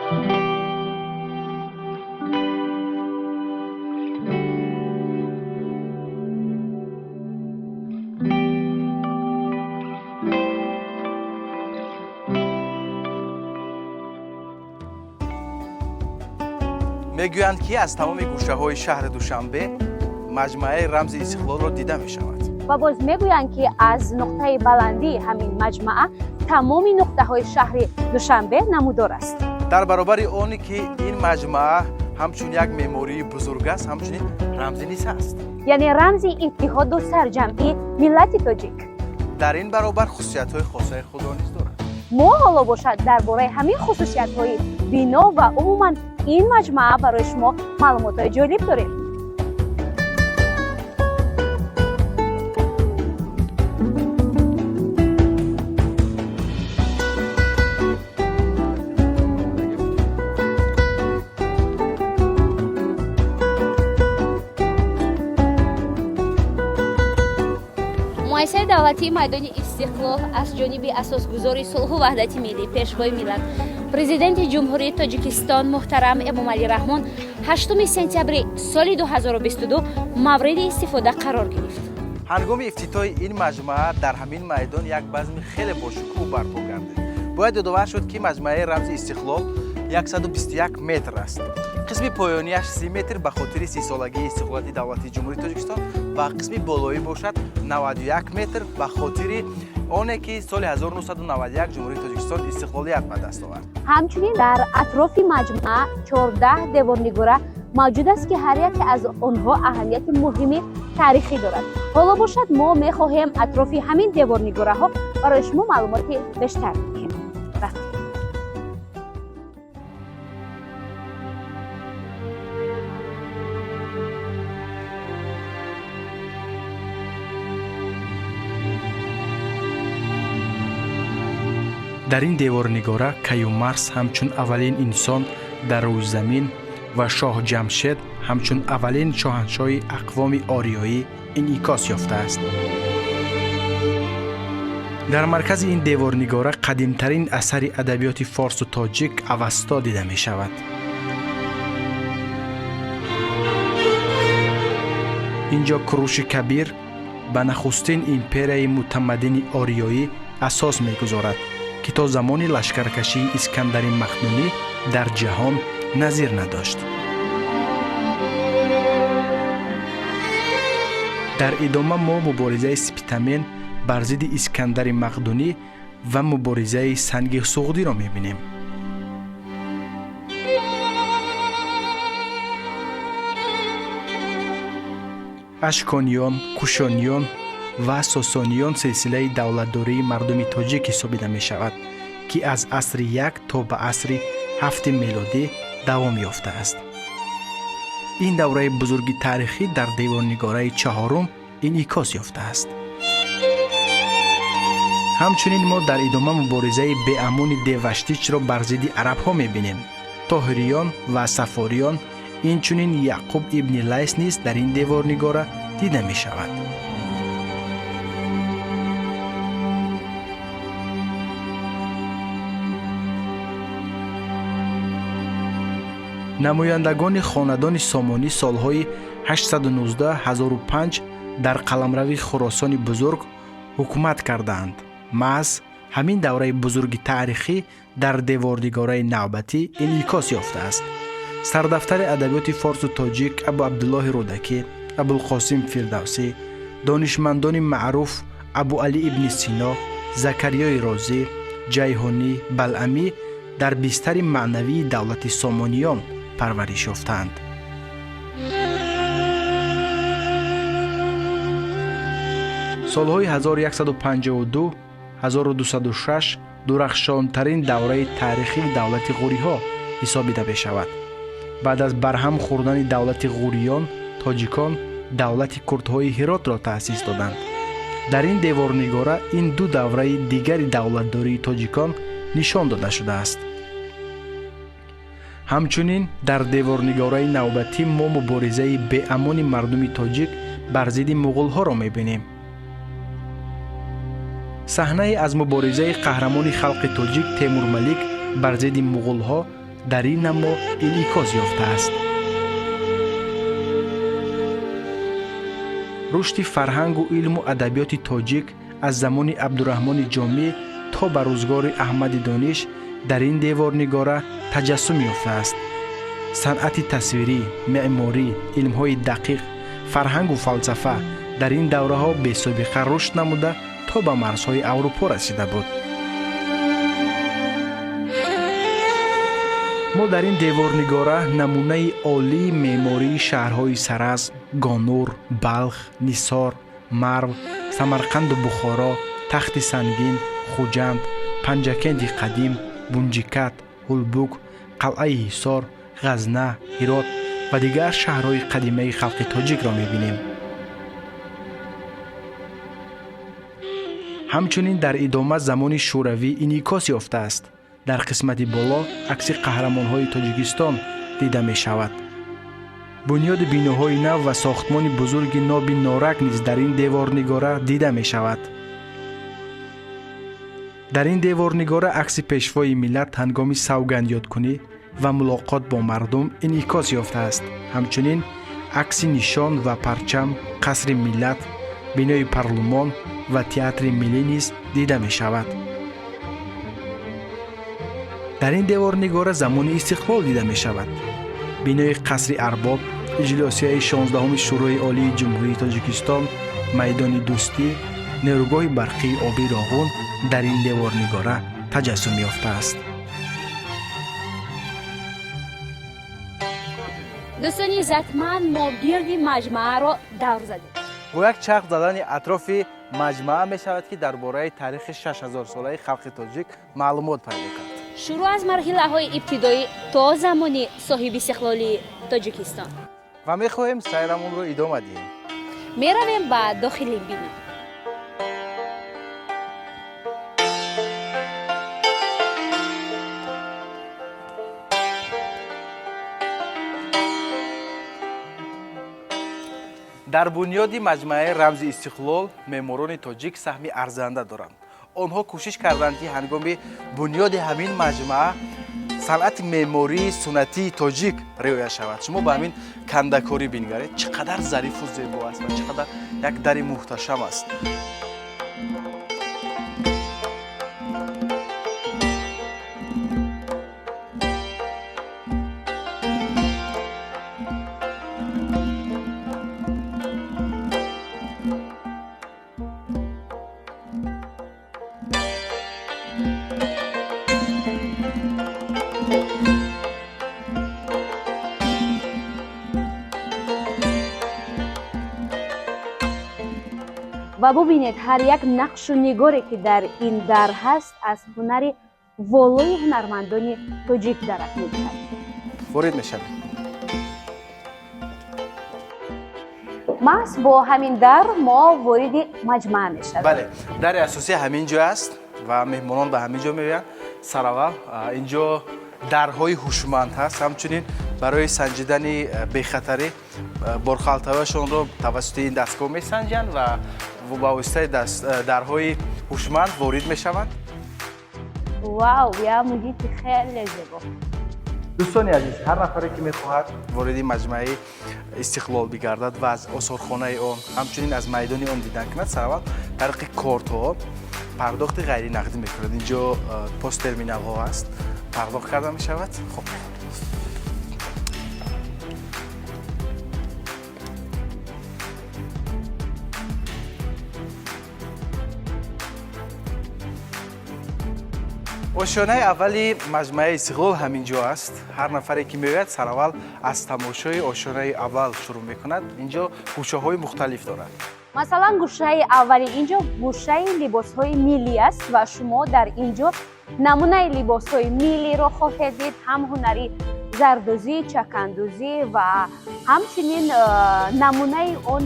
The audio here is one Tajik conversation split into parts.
Мегӯянд, ки аз тамоми гӯшаҳои шаҳри Душанбе маҷмӯаи рамзи Истиқлолро дида мешавад. Ва боз мегӯянд, ки аз нуқтаи баландии ҳамин маҷмаа тамоми нуқтаҳои шаҳри Душанбе намудор аст. Дар баробари оне ки ин маҷмаа ҳамчун як меъмории бузург аст, ҳамчунин рамзи низ ҳаст. Яъне рамзи иттиҳоду сарҷамъии миллати тоҷик. Дар ин баробар хусусиятҳои хосаи худро низ дорад. Мо ҳоло бошад дар бораи ҳамин хусусиятҳои бино ва умуман ин маҷмаа барои шумо маълумотҳои ҷолиб дорем. Муассисаи давлатии майдони Истиқлол аз ҷониби асосгузори сулҳу ваҳдати миллӣ, Пешвои миллат, Президенти Ҷумҳурии Тоҷикистон муҳтарам Эмомалӣ Раҳмон 8 сентябри соли 2022 мавриди истифода қарор гирифт. Ҳангоми ифтитоҳи ин маҷмаа дар ҳамин майдон як базми хеле бошукӯҳ барпо гардид. Бояд ёдовар шуд, ки маҷмӯаи рамзи Истиқлол 121 метр аст. Қисми поёнияш 30 метр ба хотири 30-солагии истиқлолияти давлатии Ҷумҳурии Тоҷикистон ва қисми болоӣ бошад 91 метр ба хотири оне ки соли 1991 Ҷумҳурии Тоҷикистон истиқлолият ба даст овард. Ҳамчунин дар атрофи маҷмаа 14 деворнигора мавҷуд аст, ки ҳар яке аз онҳо аҳамияти муҳими таърихӣ дорад. Ҳоло бошад мо мехоҳем атрофи ҳамин деворнигораҳо барои шумо маълумоти бештар диҳем. Рафтем. Дар ин деворнигора Каюмарс ҳамчун аввалин инсон дар рӯи замин ва шоҳ Ҷамшед ҳамчун аввалин шоҳаншоҳи ақвоми ориёӣ инъикос ёфтааст. Дар маркази ин деворнигора қадимтарин асари адабиёти форсу тоҷик Авасто дида мешавад. Ин ҷо Куруши Кабир ба нахустин империяи мутамаддини ориёӣ асос мегузорад, ки то замони лашкаркашии Искандари Мақдунӣ дар ҷаҳон назир надошт. Дар идома мо муборизаи Спитамен бар зидди Искандари Мақдунӣ ва муборизаи Санги Суғдиро мебинем. Ашкониён, Кушониён ва Сосониён силсилаи давлатдории мардуми тоҷик ҳисобида мешавад, ки аз асри як то ба асри ҳафти мелодӣ давом ёфтааст. Ин давраи бузурги таърихӣ дар деворнигораи чаҳорум инъикос ёфтааст. Ҳамчунин мо дар идома муборизаи беамони Деваштичро бар зидди арабҳо мебинем. Тоҳириён ва Сафориён, инчунин Яъқуб ибни Лайс низ дар ин деворнигора дида мешавад. Намояндагони хонадони Сомонӣ солҳои 819-1005 дар қаламрави Хуросони Бузург ҳукумат кардаанд. Маҳз ҳамин давраи бузурги таърихӣ дар деворнигораи навбатӣ инъикос ёфтааст. Сардафтари адабиёти форсу тоҷик Абу Абдуллоҳи Рӯдакӣ, Абулқосим Фирдавсӣ, донишмандони маъруф Абуалӣ ибни Сино, Закариёи Розӣ, Ҷайҳонӣ, Балъамӣ дар бистари маънавии давлати Сомониён парвариш ёфтаанд. Солҳои 1152 1206 дурахшонтарин давраи таърихии давлати Ғуриҳо ҳисобида мешавад. Баъд аз барҳам хӯрдани давлати Ғуриён, тоҷикон давлати курдҳои Ҳиротро таъсис доданд. Дар ин деворнигора ин ду давраи дигари давлатдории тоҷикон нишон дода шудааст. Ҳамчунин дар деворнигораи навбатӣ мо муборизаи беамони мардуми тоҷик бар зидди муғулҳоро мебинем. Саҳнае аз муборизаи қаҳрамони халқи тоҷик Темурмалик бар зидди муғулҳо Дар ин намо инъикос ёфтааст. Рушди фарҳангу илму адабиёти тоҷик аз замони Абдураҳмони Ҷомӣ то ба рӯзгори Аҳмади Дониш дар ин деворнигора таҷассум ёфтааст. Санъати тасвирӣ, меъморӣ, илмҳои дақиқ, фарҳангу фалсафа дар ин давраҳо бесобиқа рушд намуда, то ба марзҳои Аврупо расида буд. Мо дар ин деворнигора намунаи олии меъмории шаҳрҳои Саразм, Гонур, Балх, Нисор, Марв, Самарқанду Бухоро, Тахти Сангин, Хуҷанд, Панҷакенди қадим, Бунҷикат, Ҳулбук, Қалъаи Ҳисор, Ғазна, Ҳирот ва дигар шаҳрҳои қадимаи халқи тоҷикро мебинем. Ҳамчунин дар идома замони Шӯравӣ инъикос ёфтааст. Дар қисмати боло акси қаҳрамонҳои Тоҷикистон дида мешавад. Бунёди биноҳои нав ва сохтмони бузурги Ноби Норак низ дар ин деворнигора дида мешавад. Дар ин деворнигора акси пешвои миллат ҳангоми савгандёдкунӣ ва мулоқот бо мардум инъикос ёфтааст. Ҳамчунин акси нишон ва парчам, Қасри миллат, бинои парлумон ва Театри миллӣ низ дида мешавад. Дар ин деворнигора замони истиқлол дида мешавад. Бинои Қасри Арбоб, иҷлосияи 16-уми Шӯрои Олии Ҷумҳурии Тоҷикистон, майдони Дӯстӣ, нерӯгоҳи барқии обии Роғун дар ин деворнигора таҷассум ёфтааст. Дӯстони иззатманд, мо гирди маҷмааро давр задем. Бо як чарх задани атрофи маҷмаа мешавад, ки дар бораи таърихи 6000-солаи халқи тоҷик маълумот пайдо кард. Шурӯъ аз марҳилаҳои ибтидоӣ то замони соҳибистиқлолии Тоҷикистон. Ва мехоҳем сайрамонро идома диҳем. Меравем ба дохили бино. Дар бунёди маҷмӯаи рамзи истиқлол меъморони тоҷик саҳми арзанда доранд. Онҳо кӯшиш карданд, ки ҳангоми бунёди ҳамин маҷмӯа санъати меъмории суннатии тоҷик риоя шавад. Шумо ба ҳамин кандакорӣ бингаред, чӣ қадар зарифу зебо аст ва чӣ қадар як дари муҳташам аст. Ва бубинед, ҳар як нақшу нигоре, ки дар ин дар ҳаст, аз ҳунари волои ҳунармандони тоҷик дарак медиҳад. Ворид мешавем. Маҳз бо ҳамин дар мо вориди маҷмаа мешавем. Бале, дари асосӣ ҳамин ҷо аст ва меҳмонон ба ҳамин ҷо меоянд. Сараввал ин ҷо дарҳои ҳушманд ҳаст. Ҳамчунин барои санҷидани бехатарӣ борхалтавашонро тавассути ин дастгоҳ месанҷанд ва ба воситаи дарҳои ҳушманд ворид мешаванд. Вау, я муҳити хеле зебо. Дӯстони азиз, ҳар нафаре, ки мехоҳад вориди маҷмӯаи истиқлол бигардад ва аз осорхонаи он, ҳамчунин аз майдони он дидан кунад, сараввал тариқи кортҳо пардохти ғайринақдӣ мекунад. Инҷо посттерминалҳо ҳаст, пардохт карда мешавад. Хоб, ошёнаи аввали маҷмӯаи истиқлол ҳамин ҷо аст. Ҳар нафаре, ки меояд, сараввал аз тамошои ошёнаи аввал шурӯъ мекунад. Инҷо гӯшаҳои мухталиф дорад. Масалан, гӯшаи аввали ин ҷо гӯшаи либосҳои миллӣ аст ва шумо дар ин ҷо намунаи либосҳои миллиро хоҳед дид, ҳам ҳунари зардӯзӣ, чакандӯзӣ ва ҳамчунин намунаи он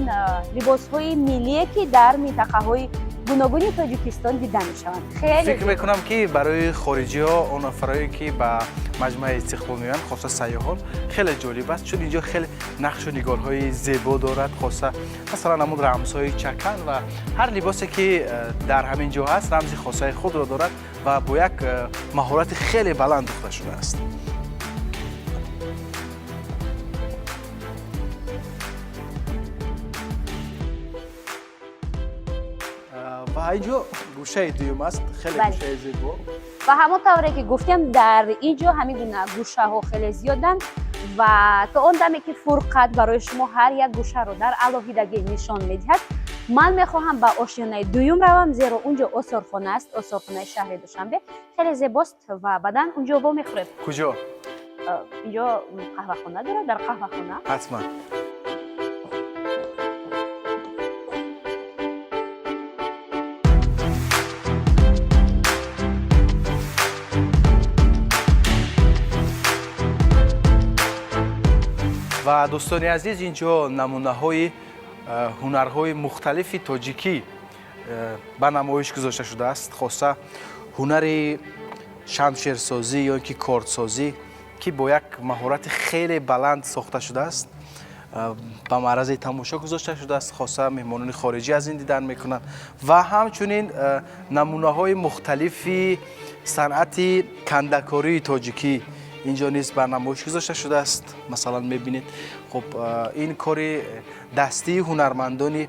либосҳои миллие, ки дар минтақаҳои гуногуни Тоҷикистон дида мешаванд. Хеле фикр мекунам, ки барои хориҷиҳо, он нафарое, ки ба маҷмӯаи истиқлол меоянд, хоса сайёҳон, хеле ҷолиб аст, чун инҷо хеле нақшу нигорҳои зебо дорад, хоса масалан ҳамун рамзҳои чакан ва ҳар либосе, ки дар ҳамин ҷо ҳаст, рамзи хосаи худро дорад ва бо як маҳорати хеле баланд духта шудааст. Ва инҷо гӯшаи дуюм аст, хеле гӯшаи зебо. Ва ҳамон тавре ки гуфтем, дар ин ҷо ҳамин гуна гӯшаҳо хеле зиёданд ва то он даме ки Фурқат барои шумо ҳар як гӯшаро дар алоҳидагӣ нишон медиҳад, ман мехоҳам ба ошёнаи дуюм равам, зеро он ҷо осорхона аст. Осорхонаи шаҳри Душанбе хеле зебост ва баъдан он ҷо вомехӯрем. Куҷо? Инҷо қаҳвахона дорад, дар қаҳвахона. Ҳатман. Ва дӯстони азиз, ин ҷо намунаҳои ҳунарҳои мухталифи тоҷикӣ ба намоиш гузошта шудааст, хоса ҳунари шамшерсозӣ ё ин ки кордсозӣ, ки бо як маҳорати хеле баланд сохта шудааст, ба маърази тамошо гузошта шудааст. Хоса меҳмонони хориҷӣ аз ин дидан мекунанд. Ва ҳамчунин намунаҳои мухталифи санъати кандакории тоҷикӣ инҷо низ ба намоиш гузошта шудааст. Масалан, мебинед, хуб, ин кори дастии ҳунармандони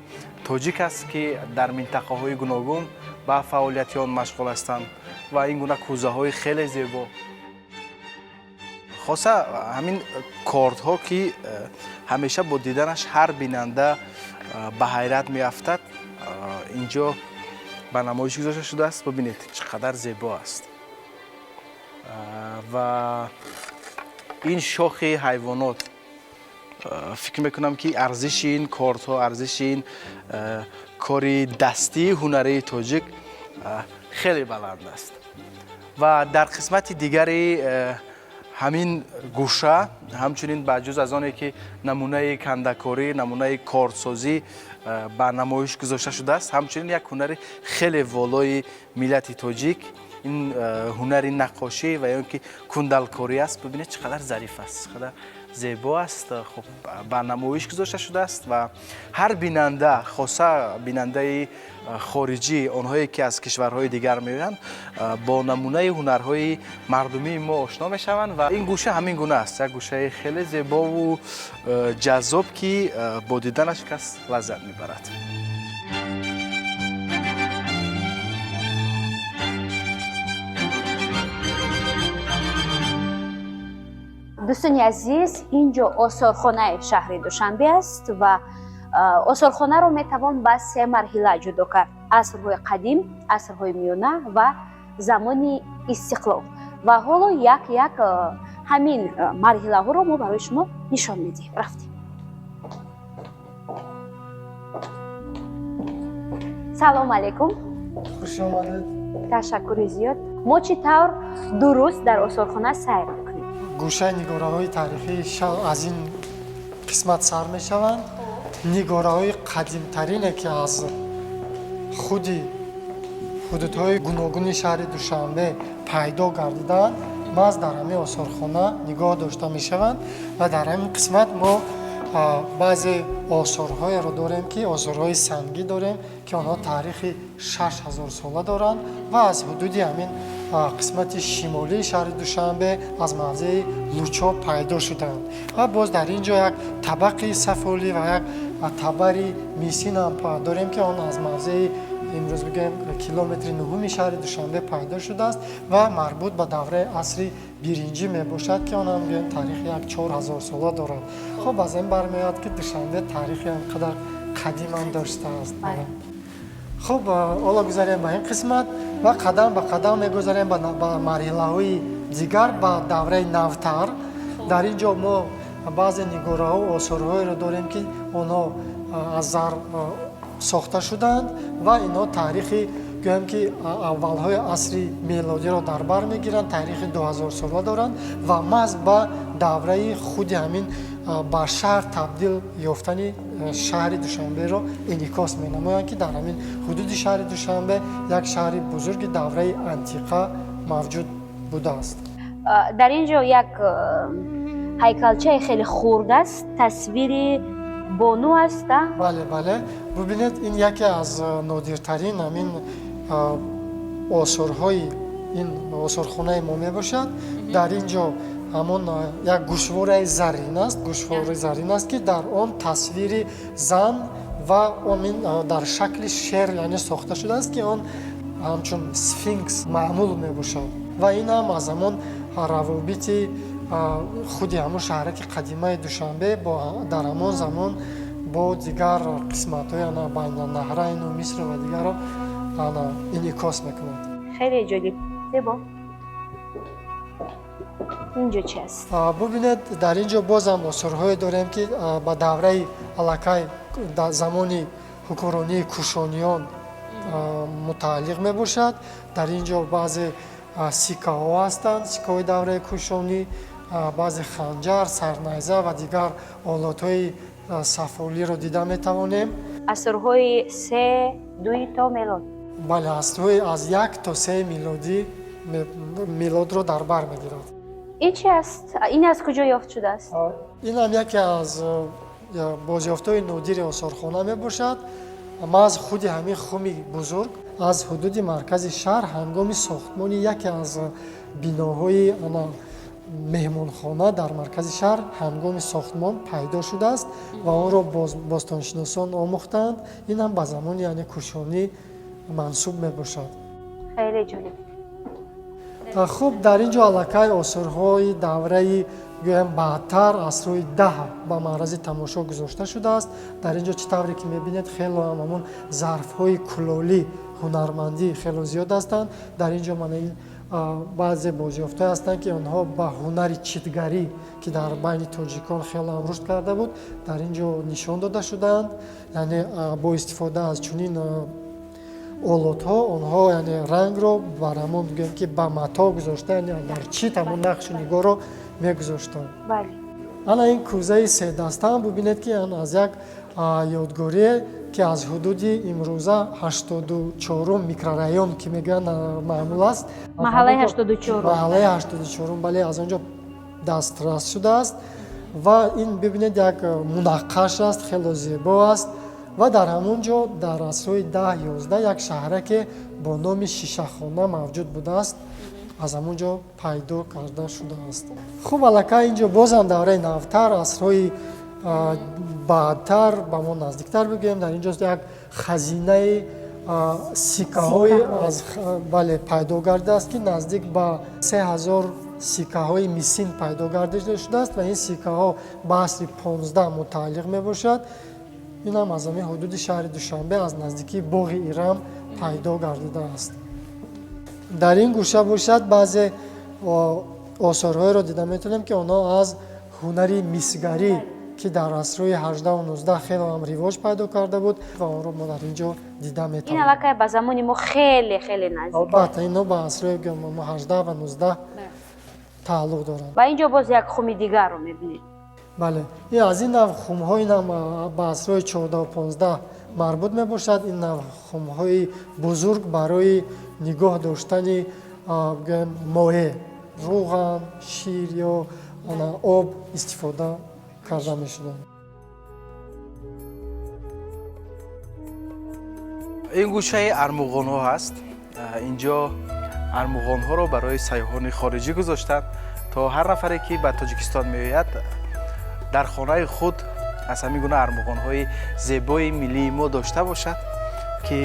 тоҷик аст, ки дар минтақаҳои гуногун ба фаъолияти он машғул ҳастанд. Ва ин гуна кӯзаҳои хеле зебо, хоса ҳамин кордҳо, ки ҳамеша бо диданаш ҳар бинанда ба ҳайрат меафтад, инҷо ба намоиш гузошта шудааст. Бибинед, чӣ қадар зебо аст. Ва ин шохи ҳайвонот, фикр мекунам, ки арзиши ин кордҳо, арзиши ин кори дастии ҳунарии тоҷик хеле баланд аст. Ва дар қисмати дигари ҳамин гӯша ҳамчунин, ба ҷуз аз оне ки намунаи кандакорӣ, намунаи кордсозӣ ба намоиш гузошта шудааст, ҳамчунин як ҳунари хеле волои миллати тоҷик, ин ҳунари наққошӣ ва ё ин ки кундалкорӣ аст. Бибинед, чӣ қадар зариф аст, чӣ қадар зебо аст. Хуб, ба намоиш гузошта шудааст ва ҳар бинанда, хоса бинандаи хориҷӣ, онҳое ки аз кишварҳои дигар меоянд, бо намунаи ҳунарҳои мардумии мо ошно мешаванд. Ва ин гӯша ҳамин гуна аст, як гӯшаи хеле зебову ҷаззоб, ки бо диданаш кас лаззат мебарад. Дӯстони азиз, ин ҷо осорхонаи шаҳри Душанбе аст ва осорхонаро метавон ба се марҳила ҷудо кард: асрҳои қадим, асрҳои миёна ва замони истиқлол. Ва ҳоло як як ҳамин марҳилаҳоро мо барои шумо нишон медиҳем. Рафтем. Салом алейкум. Хуш омадед. Ташаккури зиёд. Мо чӣ тавр дуруст дар осорхона сайр мекунем? Гӯшаи нигораҳои таърихӣ аз ин қисмат сар мешаванд. Нигораҳои қадимтарине, ки аз худи ҳудудҳои гуногуни шаҳри Душанбе пайдо гардидаанд, маҳз дар ҳамин осорхона нигоҳ дошта мешаванд. Ва дар ҳамин қисмат мо баъзе осорҳоеро дорем, ки осорҳои сангӣ дорем, ки онҳо таърихи 6000 сола доранд ва аз ҳудуди ҳамин қисмати шимолии шаҳри Душанбе, аз мавзеи Лучоб пайдо шуданд. Ва боз дар ин ҷо як табақи сафолӣ ва як табари мисин ҳам дорем, ки он аз мавзеи, имрӯз бигӯем, километри нуҳуми шаҳри Душанбе пайдо шудааст ва марбут ба давраи асри биринҷӣ мебошад, ки он ҳам, гӯем, таърихи як 4000 сола дорад. Хуб, аз ин бармеояд, ки Душанбе таърихи он қадар қадимам доштааст. Хуб, ҳоло гузарем ба ин қисмат ва қадам ба қадам мегузарем ба марҳилаҳои дигар, ба давраи навтар. Дар ин ҷо мо баъзе нигораҳо, осорҳоеро дорем, ки онҳо аз зар сохта шудаанд ва инҳо таърихи, гӯям, ки аввалҳои асри мелодиро дар бар мегиранд, таърихи 2000 сола доранд ва маҳз ба давраи худи ҳамин ба шаҳр табдил ёфтани шаҳри Душанберо инъикос менамоянд, ки дар ҳамин ҳудуди шаҳри Душанбе як шаҳри бузурги давраи антиқа мавҷуд будааст. Дар ин ҷо як ҳайкалчаи хеле хурд аст, тасвири бону аст. Бале, бале, бубинед, ин яке аз нодиртарин ҳамин осорҳои ин осорхонаи мо мебошад. Дар ин ҷо ҳамон як гӯшвораи заррин аст, гӯшвораи заррин аст, ки дар он тасвири зан Ва омин дар шакли шер, яъне сохта шудааст, ки он ҳамчун сфинкс маъмул мебошад. Ва ин ҳам аз ҳамон равобити худи ҳамон шаҳраки қадимаи Душанбе дар ҳамон замон бо дигар қисматҳои Байнанаҳрайну Миср ва дигарро инъикос мекунад. Хеле ҷолиб, зебо. Инҷо чи аст? Бубинед, дар ин ҷо бозам осорҳое дорем, ки ба давраи аллакай замони ҳукмронии кушониён мутааллиқ мебошад. Дар ин ҷо баъзе сиккаҳо ҳастанд, сиккаҳои давраи кушонӣ, баъзе ханҷар, сарнайза ва дигар олотҳои сафолиро дида метавонем. Асрҳои се дуи то мелод. Бале, асрҳои аз як то се милодӣ, милодро дар бар мегирад. Ин чи аст? Ин аз куҷо ёфт шудааст? Ин ҳам яке аз бозёфтҳои нодири осорхона мебошад. Маҳз худи ҳамин хуми бузург аз ҳудуди маркази шаҳр ҳангоми сохтмони яке аз биноҳои меҳмонхона дар маркази шаҳр ҳангоми сохтмон пайдо шудааст ва онро бостоншиносон омӯхтаанд. Ин ҳам ба замони, яъне, кушонӣ мансуб мебошад. Хеле ҷолиб. Хуб, дар ин ҷо аллакай осорҳои давраи, гӯям, баъдтар, асрҳои 10 ба маърази тамошо гузошта шудааст. Дар ин ҷо, чӣ тавре ки мебинед, хело ҳам ҳамон зарфҳои кулолӣ, ҳунармандӣ хело зиёд ҳастанд. Дар ин ҷо мана ин баъзе бозёфтҳое ҳастанд, ки онҳо ба ҳунари читгарӣ, ки дар байни тоҷикон хело ҳам рушд карда буд, дар ин ҷо нишон дода шудаанд. Яъне бо истифода аз чунин олотҳо онҳо, яъне, рангро бар ҳамон, гӯем ки, ба мато гузошта, яъне дар чит ҳамон нақшу нигорро мегузоштанд. Ана ин кӯзаи седастаам бубинед, ки аз як ёдгорие, ки аз ҳудуди имрӯза 84-ум микрорайон, ки мегӯянд, маъмул аст. Маҳаллаи 84-ум. Маҳаллаи 84-ум, бале, аз он ҷо дастрас шудааст. Ва ин, бибинед, як мунаққаш аст, хело зебо аст. Ва дар ҳамон ҷо дар асрҳои 10, 11 як шаҳраке бо номи Шишахона мавҷуд будааст, аз ҳамон ҷо пайдо карда шудааст. Хуб, аллакай ин ҷо бозам давраи навтар, асрҳои баъдтар, ба мо наздиктар бигӯем. Дар ин ҷо як хазинаи сиккаҳои аз, бале, пайдо гардидааст, ки наздик ба 3000 сиккаҳои мисин пайдо гардида шудааст ва ин сиккаҳо ба асри 15 мутааллиқ мебошад. Ин ҳам аз ҳамин ҳудуди шаҳри Душанбе, аз наздикии боғи Ирам пайдо гардидааст. Дар ин гӯша бошад, баъзе осорҳоеро дида метавонем, ки онҳо аз ҳунари мисгарӣ, ки дар асрҳои 18-у 19 хело ҳам ривоҷ пайдо карда буд, ва онро мо дар ин ҷо дида метавонем. Ин аллакай ба замони мо хеле хеле наздик. Албатта, ино ба асрҳои 18 ва 19 тааллуқ доранд. Ва ин ҷо боз як хуми дигарро мебинем. Бале, ин аз ин нав хумҳо, инам ба асрҳои 14-у 15 марбут мебошад. Ин нав хумҳои бузург барои нигоҳ доштани, гӯем, моеъ, рӯған, шир ё об истифода карда мешуданд. Ин гӯшаи армуғонҳо ҳаст. Инҷо армуғонҳоро барои сайёҳони хориҷӣ гузоштанд, то ҳар нафаре, ки ба Тоҷикистон меояд, дар хонаи худ аз ҳамин гуна армуғонҳои зебои миллии мо дошта бошад, ки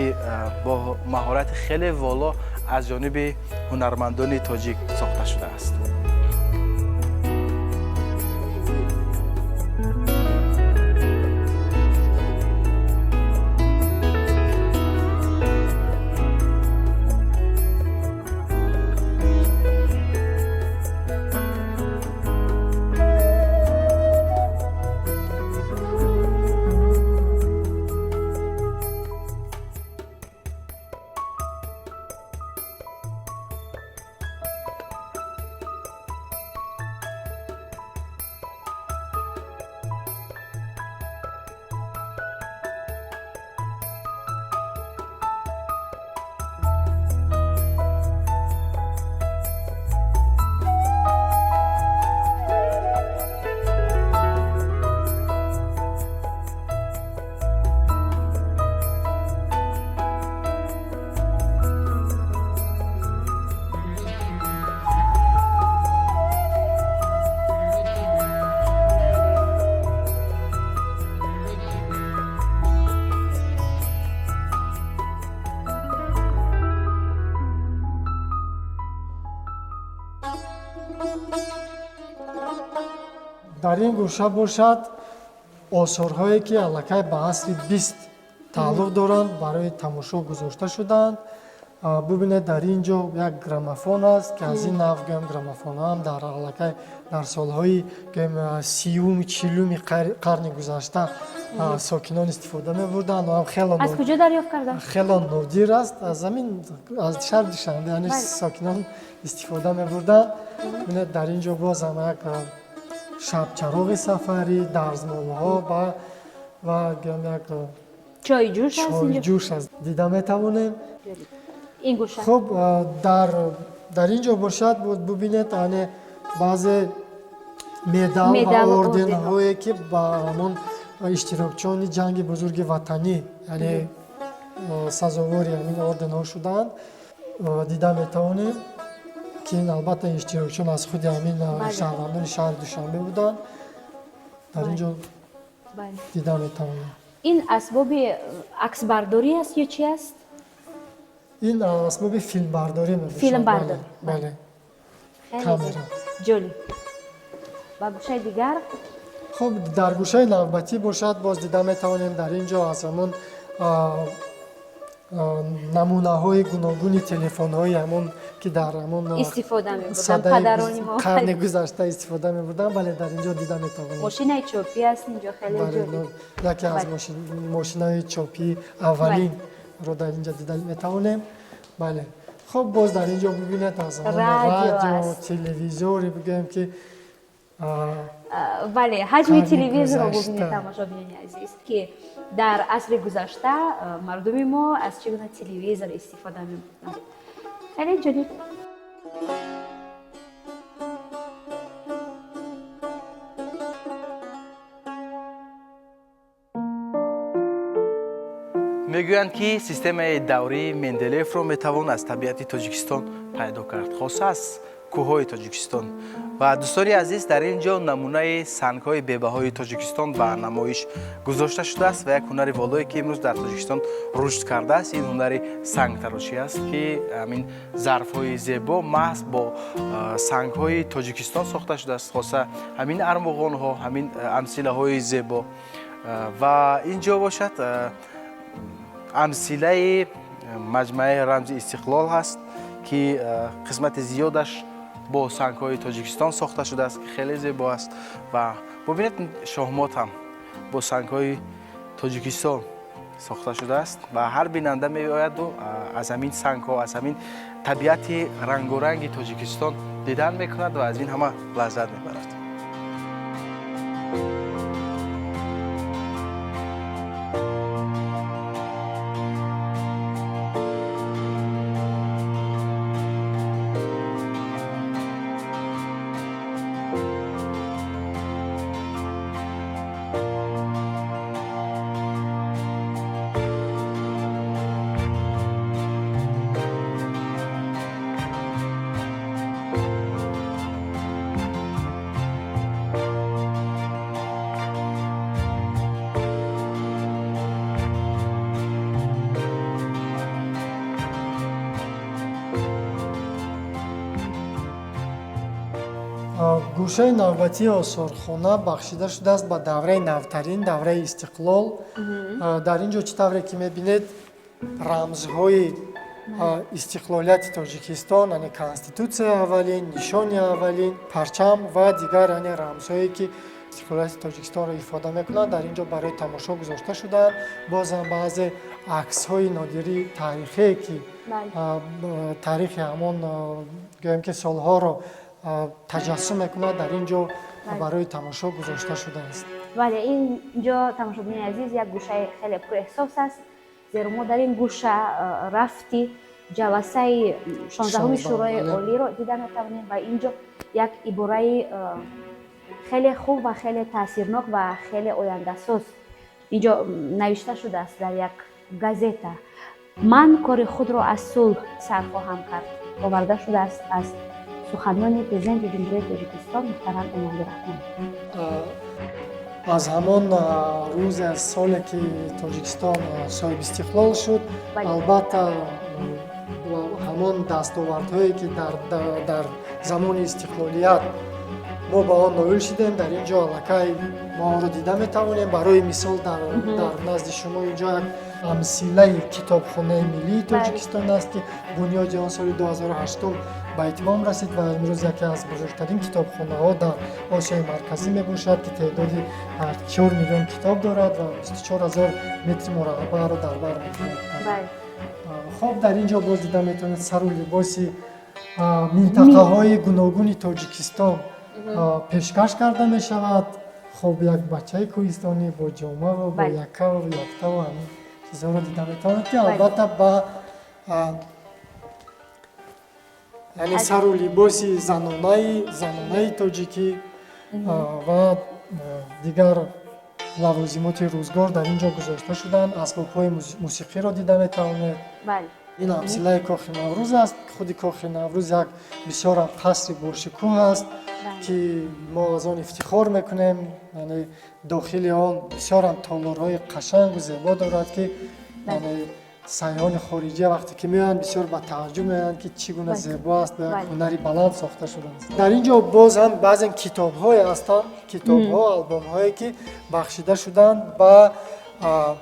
бо маҳорати хеле воло аз ҷониби ҳунармандони тоҷик сохта шудааст. Дар ин гӯша бошад, осорҳое, ки аллакай ба асри 20 тааллуқ доранд, барои тамошо гузошта шудаанд. Бубинед, дар ин ҷо як граммофон аст, ки аз ин нав гӯем граммофонҳоам дар аллакай дар солҳои гӯем 30-уми, 40-уми қарни гузашта сокинон истифода мебурданд. Ам хело аз куҷо дарёфт карданд? Хело нодир аст. Аз замин, аз шаҳри Душанбе, яъне сокинон истифода мебурданд. Бубинед, дар ин ҷо боз ҳам як шабчароғи сафарӣ, дарзмолҳо ва гӯем як чойҷӯш аст. Чойҷӯш аст, дида метавонем. Ин гӯша. Хуб, дар ин ҷо бошад, бубинед, яъне баъзе медал ва орденҳое, ки ба ҳамон иштирокчиёни ҷанги бузурги ватанӣ, яъне сазовори ҳамин орденҳо шудаанд, дида метавонем, ки ин албатта иштирокчиён аз худи ҳамин шаҳрвандони шаҳри Душанбе буданд. Дар ин ҷо дида метавонем. Ин асбоби аксбардорӣ аст ё чи аст? Ин асбоби филмбардорӣ мебошад. Филмбардорӣ. Бале, камера. Ҷолиб. Ба гӯшаи дигар. Хуб, дар гӯшаи навбатӣ бошад, боз дида метавонем дар ин ҷо аз ҳамон намунаҳои гуногуни телефонҳои ҳамон, ки дар ҳамон истифода мебурданд падарони мо. Қарни гузашта истифода мебурданд. Бале, дар ин ҷо дида метавонем. Мошинаи чопӣ аст инҷо, хеле ҷолиб. Яке аз мошинаи чопии аввалинро дар ин ҷо дида метавонем. Бале, хуб, боз дар ин ҷо бибинед, аз ҳамон радио, телевизоре бигӯем, ки Бале, ҳаҷми телевизорро бубинед, тамошобинони азиз, ки дар асри гузашта мардуми мо аз чӣ гуна телевизор истифода мебурданд. Хеле ҷолиб. Мегӯянд, ки системаи даврии Менделеевро метавон аз табиати Тоҷикистон пайдо кард, хоса аз кӯҳҳои Тоҷикистон. Ва дӯстони азиз, дар ин ҷо намунаи сангҳои бебаҳои Тоҷикистон ба намоиш гузошта шудааст ва як ҳунари волое, ки имрӯз дар Тоҷикистон рушд кардааст, ин ҳунари сангтарошӣ аст, ки ҳамин зарфҳои зебо маҳз бо сангҳои Тоҷикистон сохта шудааст, хоса ҳамин армуғонҳо, ҳамин амсилаҳои зебо. Ва ин ҷо бошад, амсилаи маҷмӯаи рамзи истиқлол ҳаст, ки қисмати зиёдаш бо сангҳои Тоҷикистон сохта шудааст, ки хеле зебо аст. Ва бубинед, шоҳмот ҳам бо сангҳои Тоҷикистон сохта шудааст ва ҳар бинанда меояду аз ҳамин сангҳо, аз ҳамин табиати рангоранги Тоҷикистон дидан мекунад ва аз ин ҳама лаззат мебарад. Гӯшаи навбатии осорхона бахшида шудааст ба давраи навтарин, давраи истиқлол. Дар ин ҷо, чӣ тавре ки мебинед, рамзҳои истиқлолияти Тоҷикистон, яъне конститутсияи аввалин, нишони аввалин, парчам ва дигар, яъне рамзҳое, ки истиқлолияти Тоҷикистонро ифода мекунанд, дар ин ҷо барои тамошо гузошта шудаанд. Бозам баъзе аксҳои нодири таърихие, ки таърихи ҳамон, гӯем ки, солҳоро таҷассум мекунад, дар ин ҷо барои тамошо гузошта шудааст. Бале, ин ҷо, тамошобинони азиз, як гӯшаи хеле пурэҳсос аст, зеро мо дар ин гӯша рафти ҷаласаи 16-уми Шӯрои Олиро дида метавонем ва ин ҷо як ибораи хеле хуб ва хеле таъсирнок ва хеле ояндасоз ин ҷо навишта шудааст дар як газета: «Ман кори худро аз сулҳ сар хоҳам кард». Оварда шудааст аз суханони Президенти Ҷумҳурии Тоҷикистон муҳтарам Эмомалӣ Раҳмон. Аз ҳамон рӯзе, аз соле, ки Тоҷикистон соҳиби истиқлол шуд, албатта, ҳамон Ҳамон дастовардҳое, ки дар замони истиқлолият мо ба он ноил шудем, дар ин ҷо аллакай мо онро дида метавонем. Барои мисол, дар назди шумо ин ҷо як амсилаи Китобхонаи миллии Тоҷикистон аст, ки бунёди он соли 2008 ба итмом расид ва имрӯз яке аз бузургтарин китобхонаҳо дар Осиёи Марказӣ мебошад, ки теъдоди 4 миллион китоб дорад ва 24 ҳазор метри мураббаъро дар бар мегирад. Хоб, дар ин ҷо боз дида метавонед сару либоси минтақаҳои гуногуни Тоҷикистон пешкаш карда мешавад. Хоб, як бачаи кӯҳистонӣ бо ҷомаву бо яккаву яктаву ҳамин чизҳоро дида метавонед, ки албатта ба, яъне сару либоси занонаи тоҷикӣ ва дигар лавозимоти рӯзгор дар ин ҷо гузошта шуданд. Асбобҳои мусиқиро дида метавонед. Ин амсилаи Кохи Наврӯз аст. Худи Кохи Наврӯз як бисёрам қасри бошукӯҳ аст, ки мо аз он ифтихор мекунем. Яъне дохили он бисёрам толорҳои қашангу зебо дорад, ки яъне сайёҳони хориҷия вақте ки меоянд, бисёр ба тааҷҷуб меоянд, ки чӣ гуна зебо аст, ба як ҳунари баланд сохта шудааст. Дар ин ҷо боз ҳам баъзен китобҳое ҳастанд, китобҳо, албомҳое, ки бахшида шуданд ба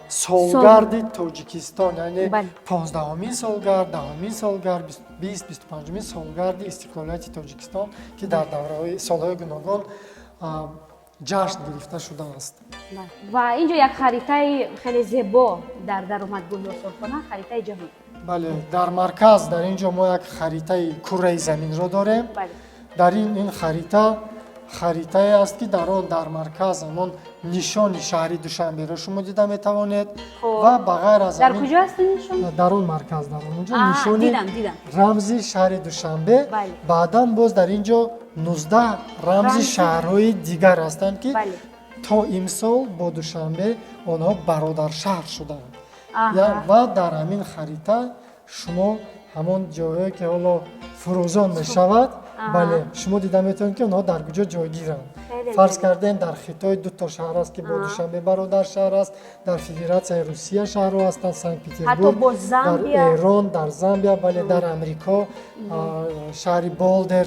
солгарди Тоҷикистон, яъне 15-умин солгард, 10-умин солгард, 20, 25-умин солгарди истиқлолияти Тоҷикистон, ки дар давраҳои солҳои гуногун ҷашн гирифта шудааст. Ва ин ҷо як харитаи хеле зебо дар даромадгоҳи осорхона, харитаи ҷаҳон. Бале, дар марказ дар ин ҷо мо як харитаи курраи заминро дорем. Дар ин харита харитае аст, ки дар он дар марказ ҳамон нишони шаҳри Душанберо шумо дида метавонед. Ва ба ғайр аз Дар куҷо аст ин нишон? Дар он марказ, дар он ҷо нишони рамзи шаҳри Душанбе. Баъдан боз дар ин ҷо 19 рамзи шаҳрҳои дигар ҳастанд, ки то имсол бо Душанбе онҳо бародаршаҳр шуданд. Ва дар ҳамин харита шумо ҳамон ҷойҳое, ки ҳоло фурӯзон мешавад, бале, шумо дида метавонед, ки онҳо дар куҷо ҷойгиранд. Фарз кардем, дар Хитой дуто шаҳр аст, ки бо Душанбе бародар шаҳр аст, дар Федератсияи Русия шаҳрҳо ҳастанд, Санкт Петербург, дар Эрон, дар Замбия, бале, дар Амрико шаҳри Болдер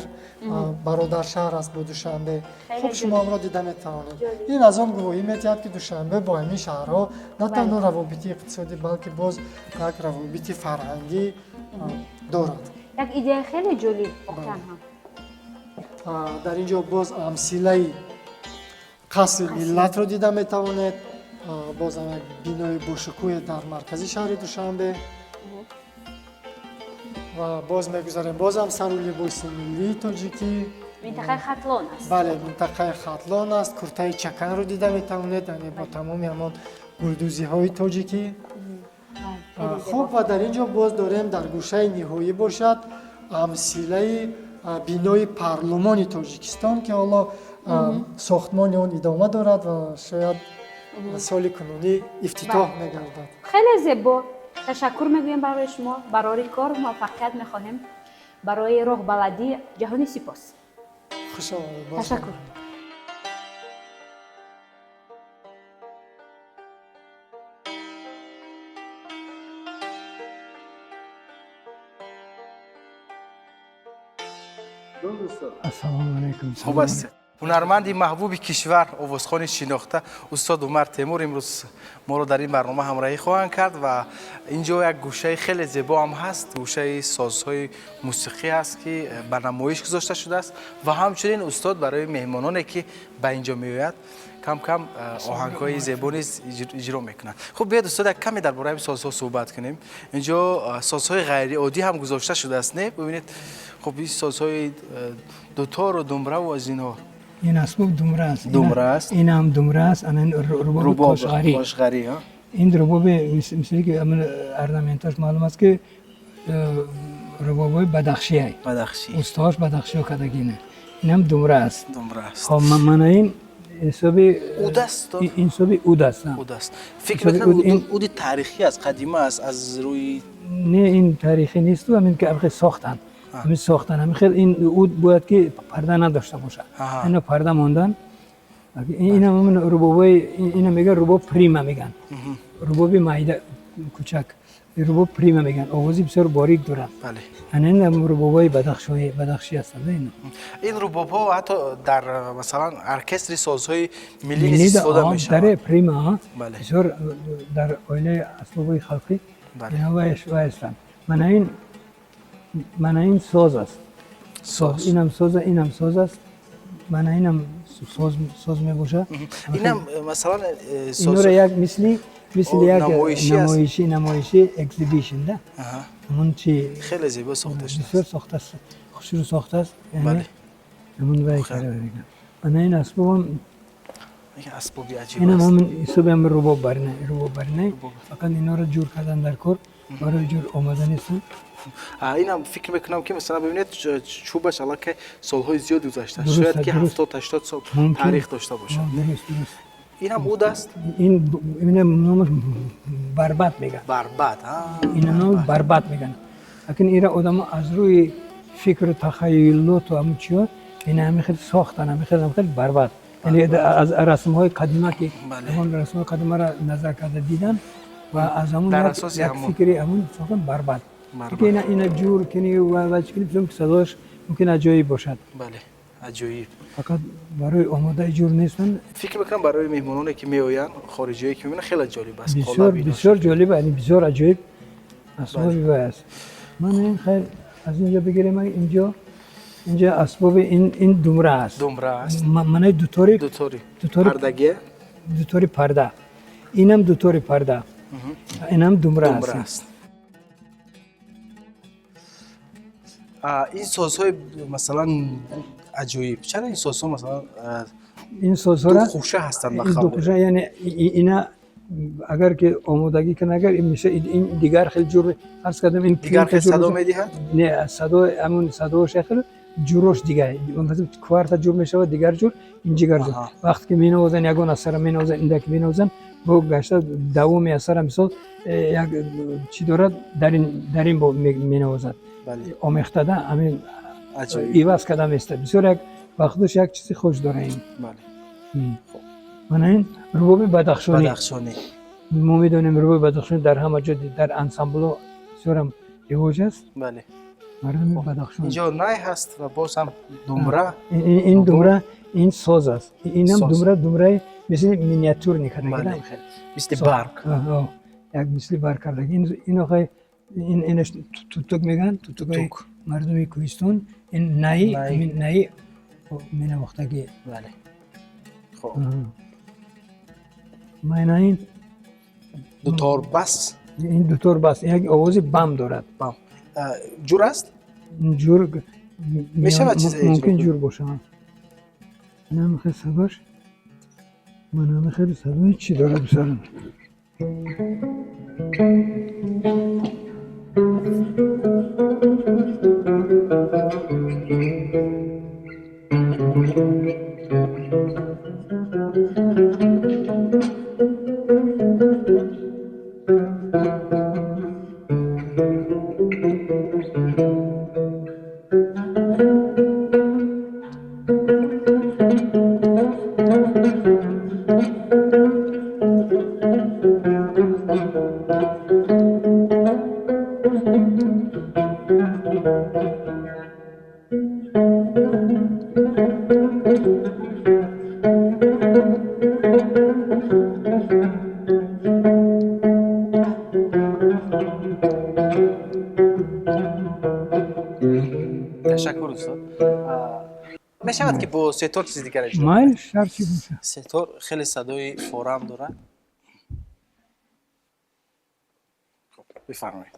бародар шаҳр аст бо Душанбе. Хуб, шумо онро дида метавонед. Ин аз он гувоҳӣ метиҳад, ки Душанбе бо ҳамин шаҳрҳо на танҳо равобити иқтисодӣ, балки боз як равобити фарҳангӣ дорад. Як идеяи хеле ҷолиб воқеан ҳам. Дар ин ҷо боз амсилаи Қасри Миллатро дида метавонед, бозам як бинои бошукӯҳе дар маркази шаҳри Душанбе. Ва боз мегузарем, бозам сару либоси миллии тоҷикӣ. Минтақаи Хатлон аст. Бале, минтақаи Хатлон аст. Куртаи чаканро дида метавонед, яъне бо тамоми ҳамон гулдӯзиҳои тоҷикӣ. Хуб, ва дар ин ҷо боз дорем, дар гӯшаи ниҳоӣ бошад, амсилаи бинои Парлумони Тоҷикистон, ки ҳоло сохтмони он идома дорад ва шояд соли кунунӣ ифтитоҳ мегардад. Хеле зебо. Ташаккур мегӯем барои шумо, барори кор муваффақият мехоҳем, барои роҳбаладӣ ҷаҳони сипос. Хуш омадед. Ташаккур. Ассалому алайкум. Хуб аст. Ҳунарманди маҳбуби кишвар, овозхони шинохта, устод Умар Темур имрӯз моро дар ин барнома ҳамроҳӣ хоҳанд кард. Ва ин ҷо як гӯшаи хеле зебо ҳам ҳаст, гӯшаи созҳои мусиқӣ ҳаст, ки ба намоиш гузошта шудааст. Ва ҳамчунин устод барои меҳмононе, ки ба ин ҷо меояд, кам кам оҳангҳои зебо низ иҷро мекунанд. Хуб, биёед, устод, як каме дар бораи созҳо суҳбат кунем. Ин ҷо созҳои ғайриоддӣ ҳам гузошта шудааст, не? Бибинед, хуб, ин созҳои дутору думбраву аз инҳо. Ин асбоб думра аст. Думра аст. Ин ҳам думра аст, ана ин рубоби қошғарӣ. Қошғарӣ. Ин рубоби, мисли ки орнаменташ маълум аст, ки рубобои бадахшиай. Бадахшӣ. Устаҳош бадахшиё кардагине. Ин ҳам думра аст. Думра аст. Хоб, мана ин ҳисоби уд аст? Ин ҳисоби уд аст. Уд аст. Фикр мекунам, уди таърихӣ аст, қадима аст, аз рӯи Не, ин таърихӣ несту, ҳамин ки ҳамин сохтан. Ҳамин сохтан, ҳамин хел ин уд бояд ки парда надошта бошад. Ино парда мондан. Ина ҳамин рубобои, ина меган рубоб прима меган. Рубоби майда кучак. Рубоб прима мегӯянд, овози бисёр борик дорад. Ана ин рубобҳои бадахшӣ ҳастанд ино. Ин рубобҳо ҳатто дар, масалан, оркестри созҳои миллӣ низ истифода мешаванд. Даре прима бисёр дар оилаи асбобҳои халқӣ ино вай ҳастанд. Мана ин соз аст. Соз. Инам соз, инам соз аст. Мана инам соз мебошад. Инам, масалан, инора як мисли як намоишӣ exhibition да. Ҳамон чи хеле зебо сохта шудааст. Бисёр сохтааст, хушрӯ сохтааст. Яъне ҳамон вай карда мегӯянд. Мана ин асбобам асбоби аҷиб инам ҳамин ҳисоби ҳамин рубоб барина, рубоб барина. Фақат инора ҷур кардан дар кор, барои ҷур омода нестанд. Инам фикр мекунам, ки масалан, бибинед, чӯбаш аллакай солҳои зиёд гузаштааст, шояд ки 70-80 сол таърих дошта бошад. Дуруст, дуруст. Инам уд аст? Ин ина номаш барбат мегӯянд. Барбат. Ина номаш барбат мегӯянд. Лекин ира одамо аз рӯи фикру тахайюлоту ҳамун чиё ина ҳамин хел сохтан, ҳамин хел, ҳамин хел барбат. Яъне аз расмҳои қадима, ки ҳамон расмҳои қадимаро назар карда дидан ва аз ҳамун як фикри ҳамун сохтан барбат. Ки ина ҷур кини ва чӣ кини, ки садояш мумкин аҷоиб бошад. Бале, аҷоиб. Фақат барои омодаи ҷур нестанд. Фикр мекунам, барои меҳмононе, ки меоянд, хориҷиҳое ки мебинанд, хеле ҷолиб аст. Бисёр бисёр ҷолиб, яъне бисёр аҷоиб асбоби вай аст. Ман ин хайр аз инҷо бигирем, инҷо асбоби ин думра аст. Думра аст. Манаи дутори, дутори пардагия, дутори парда. Инам дутори парда. Инам думра аст. Ин созҳои, масалан, аҷоиб, чаро ин созҳо, масалан, ин созҳоро духӯша ҳастанд? Ба духӯша, яъне ина агар ки омодагӣ кунад, агар ин дигар хел ҷур, фарз кардем, ин дигар хел садо медиҳад? Не, садо ҳамун садош як хел, ҷурош дигар, кварта ҷур мешавад, дигар ҷур, ин дигар ҷур. Вақте ки менавозанд, ягон асара менавозанд, индаки менавозанд, бо гашта давоми асара, мисол, як чӣ дорад, дар ин бо менавозад, омехтада ҳамин иваз карда местад. Бисёр як вақтош як чизи хуш дора ин. Мана ин рубоби бадахшонӣ. Мо медонем, рубоби бадахшонӣ дар ҳама ҷо, дар ансамбло бисёрам ривоҷ аст. Мардуми Бадахшон. Инҷо най ҳаст ва боз ҳам думра. Ин думра, ин соз аст. Инам думра, думраи мисли миниатюрный кардаги, мисли барг. Як мисли барг кардаги. Ин охай инаш тутук мегӯянд, тутукои мардуми кӯҳистон. Ин наи, ҳамин наи менавохтагӣ. Мана ин дутор бас. Ин дутор бас, як овози бам дорад. Бам ҷур аст? Ҷур мешавад чизе мумкин ҷур бошад. Инам хел садош, манам хел садои чӣ дорад бисёрам. Ташаккур, устод. Мешавад, ки бо сетор чизи дигар иҷро? Майл, шарти боша. Сетор хеле садои форам дорад. Бифармоед.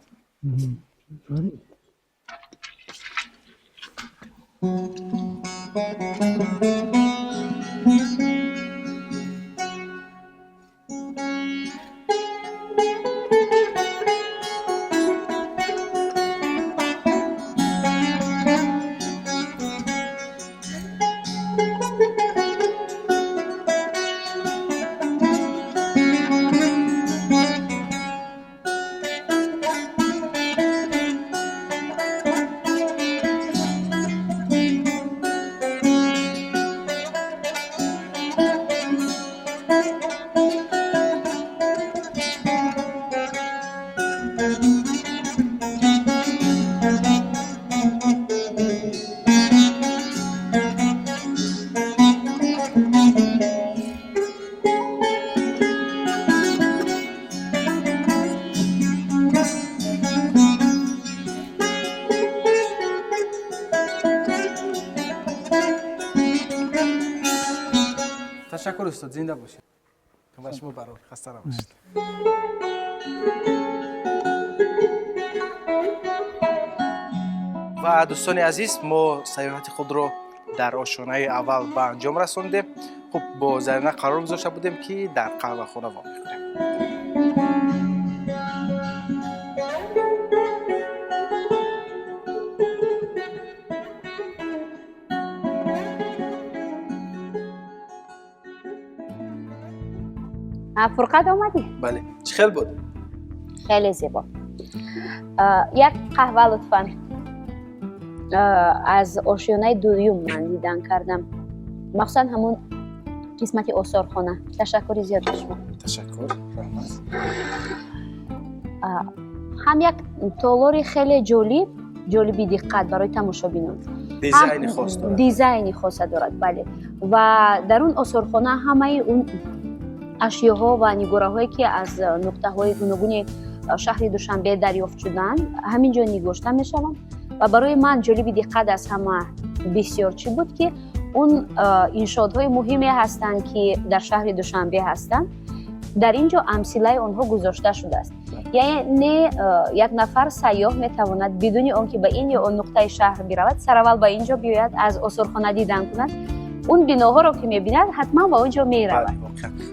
Ташаккур, устод, зинда бошед. Ба шумо барор, хаста набошед. Ва дӯстони азиз, мо сайёҳати худро дар ошёнаи аввал ба анҷом расондем. Хуб, бо Зарина қарор гузошта будем, ки дар қаҳвахона вомехӯрем. Фурқат, омадӣ? Бале, чӣ хел буд? Хеле зебо. Як қаҳва, лутфан. Аз ошёнаи дуюм ман дидан кардам, махсусан ҳамун қисмати осорхона. Ташаккури зиёд ба шумо. Ташаккур, раҳмат. Ҳам як толори хеле ҷолиб, ҷолиби диққат барои тамошобинон. Дизайни хос дорад. Дизайни хоса дорад, бале. Ва дар он осорхона ҳамаи он ашёҳо ва нигораҳое, ки аз нуқтаҳои гуногуни шаҳри Душанбе дарёфт шуданд, ҳамин ҷо нигошта мешаванд. Ва барои ман ҷолиби диққат аз ҳама бисёр чӣ буд, ки он иншоотҳои муҳиме ҳастанд, ки дар шаҳри Душанбе ҳастанд, дар ин ҷо амсилаи онҳо гузошта шудааст. Яъне як нафар сайёҳ метавонад бидуни он ки ба ин ё он нуқтаи шаҳр биравад, сараввал ба ин ҷо биёяд, аз осорхона дидан кунад. Он биноҳоро ки мебинад, ҳатман ба он ҷо меравад.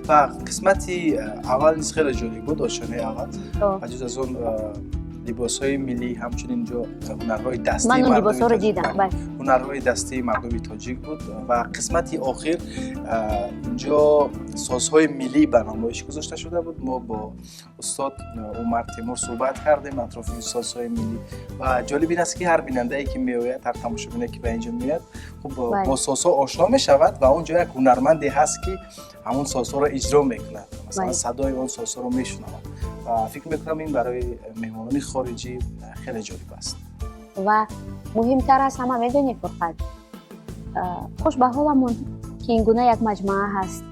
Ва қисмати аввал низ хеле ҷолиб буд, ошёнаи аввал. Ба ҷуз аз он либосҳои миллӣ, ҳамчунин ҷо ҳунарҳои дастии Ман он мардуми либосҳоро тоҷик. дидам, бале. Ҳунарҳои дастии мардуми тоҷик буд. Ва қисмати охир, инҷо созҳои миллӣ ба намоиш гузошта шуда буд. Мо бо устод Умар Темур суҳбат кардем атрофи созҳои миллӣ. Ва ҷолиб ин аст, ки ҳар бинандае, ки меояд, ҳар тамошобине, ки ба инҷо меояд, хуб, бо созҳо ошно мешавад ва он ҷо як ҳунарманде ҳаст, ки ҳамон созҳоро иҷро мекунад, масалан, садои он созҳоро мешунавад. Ва фикр мекунам, ин барои меҳмонони хориҷӣ хеле ҷолиб аст. Ва муҳимтар аз ҳама, медонӣ, Фурқат, хуш ба ҳоламон, ки ин гуна як маҷмаа ҳаст,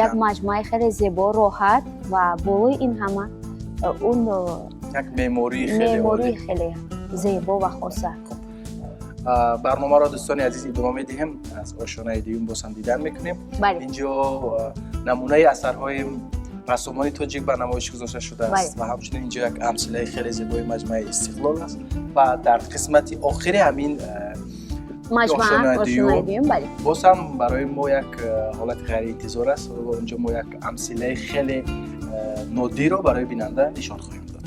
як маҷмӯаи хеле зебо, роҳат ва болои ин ҳама он як меъмории хеле меъмории хеле зебо ва хоса. Барномаро, дӯстони азиз, идома медиҳем. Аз ошёнаи дуюм боз ҳам дидан мекунем. Инҷо намунаи асарҳои рассомони тоҷик ба намоиш гузошта шудааст ва ҳамчунин инҷо як амсилаи хеле зебои маҷмӯаи Истиқлол аст. Ва дар қисмати охири ҳамин маҷмӯа, ошёнаи дуюм, бале, боз ҳам барои мо як ҳолати ғайриинтизор аст. Онҷо мо як амсилаи хеле нодирро барои бинанда нишон хоҳем дод.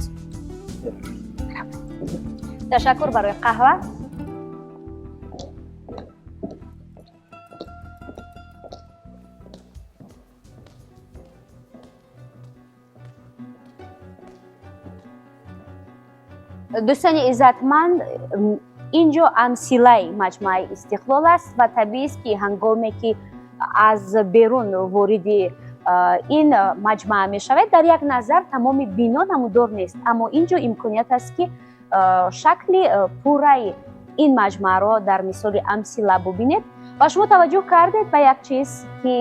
Ташаккур барои қаҳва. Дӯстони иззатманд, ин ҷо амсилаи маҷмӯаи Истиқлол аст ва табиист, ки ҳангоме ки аз берун вориди ин маҷмӯа мешавед, дар як назар тамоми бино намудор нест, аммо ин ҷо имконият аст, ки шакли пурраи ин маҷмӯаро дар мисоли амсила бубинед. Ва шумо таваҷҷӯҳ кардед ба як чиз, ки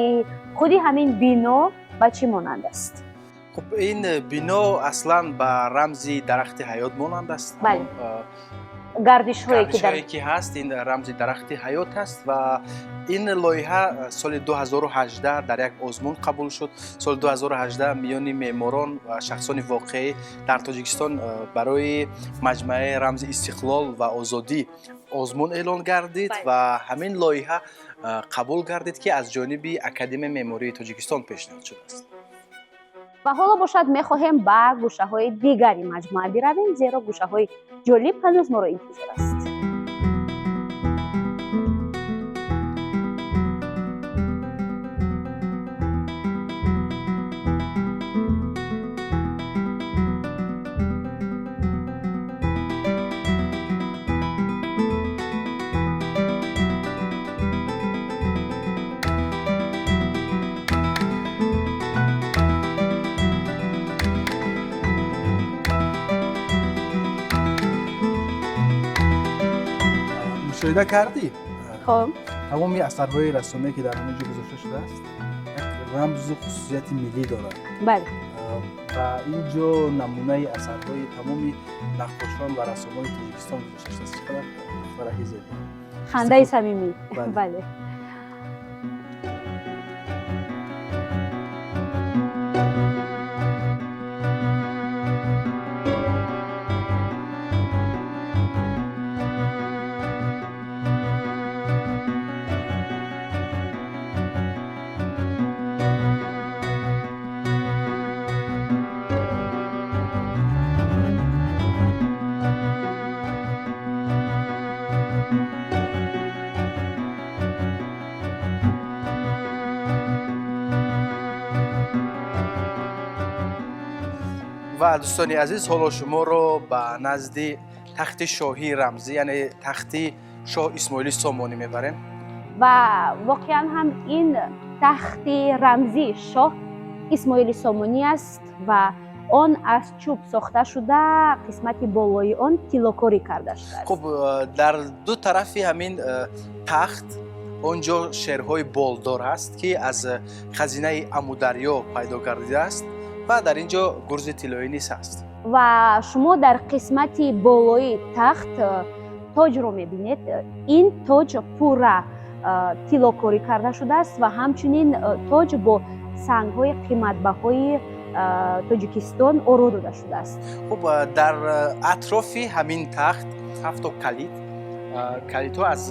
худи ҳамин бино ба чӣ монанд аст? Хуб, ин бино аслан ба рамзи дарахти ҳаёт монанд аст. Бале, гардишҳое ки гардишҳое ки ҳаст, ин рамзи дарахти ҳаёт аст. Ва ин лоиҳа соли 2018 дар як озмун қабул шуд. Соли 2018 миёни меъморон ва шахсони воқеӣ дар Тоҷикистон барои маҷмӯаи рамзи истиқлол ва озодӣ озмун эълон гардид ва ҳамин лоиҳа қабул гардид, ки аз ҷониби Академияи меъмории Тоҷикистон пешниҳод шудааст. Ва ҳоло бошад, мехоҳем ба гӯшаҳои дигари маҷмӯа биравем, зеро гӯшаҳои ҷолиб ҳанӯз моро интизор аст. Мушоҳида кардӣ? Хоб. Тамоми асарҳои рассомие, ки дар ҳамин ҷо гузошта шудааст, як рамзу хусусияти миллӣ дорад. Ва ин ҷо намунаи асарҳои тамоми наққошон ва рассомони Тоҷикистон гузошта шудааст. Чӣ қадар фараҳи зебо! Хандаи самимӣ, бале. Ва дӯстони азиз, ҳоло шуморо ба назди тахти шоҳии рамзӣ, яъне тахти шоҳ Исмоили Сомонӣ мебарем. Ва воқеан ҳам ин тахти рамзии шоҳ Исмоили Сомонӣ аст ва он аз чӯб сохта шуда, қисмати болои он тиллокорӣ карда шудааст. Хуб, дар ду тарафи ҳамин тахт он ҷо шерҳои болдор ҳаст, ки аз хазинаи Амударё пайдо гардидааст ва дар ин ҷо гурзи тиллоӣ низ ҳаст. Ва шумо дар қисмати болои тахт тоҷро мебинед. Ин тоҷ пурра тиллокорӣ карда шудааст ва ҳамчунин тоҷ бо сангҳои қиматбаҳои Тоҷикистон оро дода шудааст. Хуб, дар атрофи ҳамин тахт ҳафто калид, калидҳо аз